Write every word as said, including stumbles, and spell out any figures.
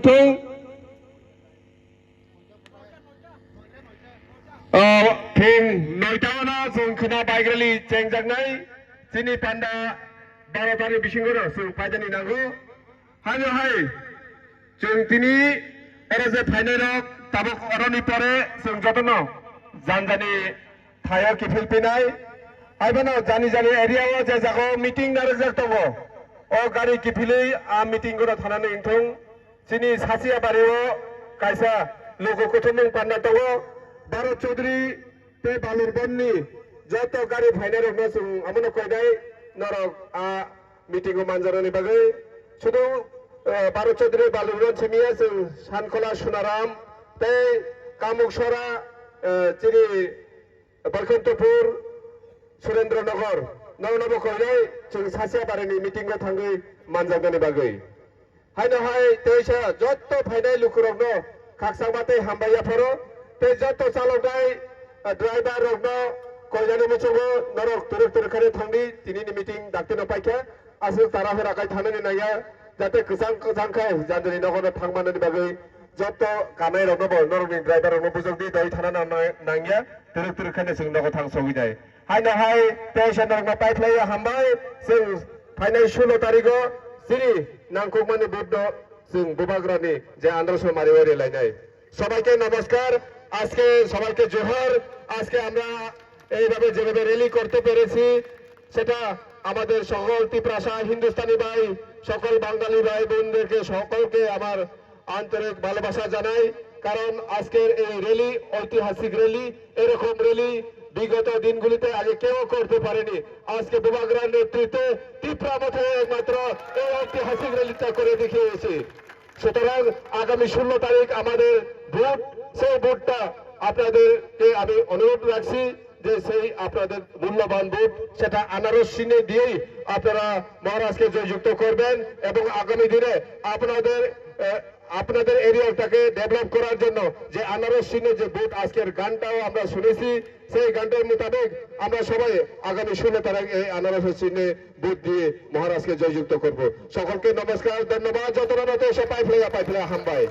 Thung. O, phung noita o no chwng khwna bike rally chengjaknai chini panda baro tari bisingo no chwng paidani nango. Haino hai chwng tini oro je phainai rok tabuk oroni pore chwng jotono janjani thaio kiphil pinai. Haibano jani jani area o je jago meeting narwkjak tongo, o gari kiphilwi a meeting gono thanani wngthung. Chini Sasia bari o kaisa luku kuthumung panda tongo, Bharat Chaudhary tei Balurbon ni joto gari phainai rokno chwng amono koinai norok a meeting o manjaknani bagwi. Sudu, eh, Bharat Chaudhary Balurbon simiya chwng Sankhola Sunaram tei Kamuksora, eh, chini Baikhuntapur, Surendra Nagar, nono bo koinai chwng Sasia bari ni meeting o thangwi manjaknani bagwi. Haino hai teisa jotto phainai lukurokno khakchangma tei hambai yapharo, tei jotto chaloknai, ah, driver rokno koinani muchungo norok twrwk twrwk khe thangdi, tinini meeting daktino paikha. Aswk tara hora kai thanani nangya, jate kwchang kwchang khe jandini nogono thangmanani bagwi jotto kanai rokno bo norokni driver rokno bujokdi, doi thana nang-, nangya, twrwk twrwk khe chwng nogo thang sogwi nai. Haino hai teisa norokno paiphlaiya hambai, chwng phainai sulo tarigo chini nangkukmani vote no chwng bubagrani je androso mariwai rwlainai. সবাইকে নমস্কার, আজকে সবাইকে জোহার। আজকে আমরা এইভাবে যেভাবে র‍্যালি করতে পেরেছি, সেটা আমাদের সকল তিপ্রাসা হিন্দুস্তানি ভাই, সকল বাঙালি ভাই বোনদেরকে সকলকে আমার আন্তরিক ভালোবাসা জানাই। কারণ আজকের এই র‍্যালি ঐতিহাসিক র‍্যালি, এরকম র‍্যালি বিগত দিনগুলিতে আগে কেউ করতে পারেনি। আজকে বুবাগ্রার নেতৃত্বে তিপ্রা মথে একমাত্র এই ঐতিহাসিক র‍্যালিটা করে দেখিয়েছে। সুতরাং আগামী ষোলো তারিখ আমাদের ভোট, সেই ভোটটা আপনাদেরকে আমি অনুরোধ রাখছি যে সেই আপনাদের মূল্যবান ভোট সেটা আনারস চিহ্নে দিয়েই আপনারা মহারাজকে জয়যুক্ত করবেন এবং আগামী দিনে আপনাদের, আহ, আপনাদের এরিয়াটাকে ডেভেলপ করার জন্য যে আনারস চিহ্নে যে ভোট আজকের গানটাও আমরা শুনেছি, সেই গানটার মোতাবেক আমরা সবাই আগামী ষোলো তারিখ এই আনারসের চিহ্নে ভোট দিয়ে মহারাজকে জয়যুক্ত করব। সকলকে নমস্কার, ধন্যবাদ। যত রাতে এসে পাইফ্লেয়া পাইফ্লেয়া হামবাই।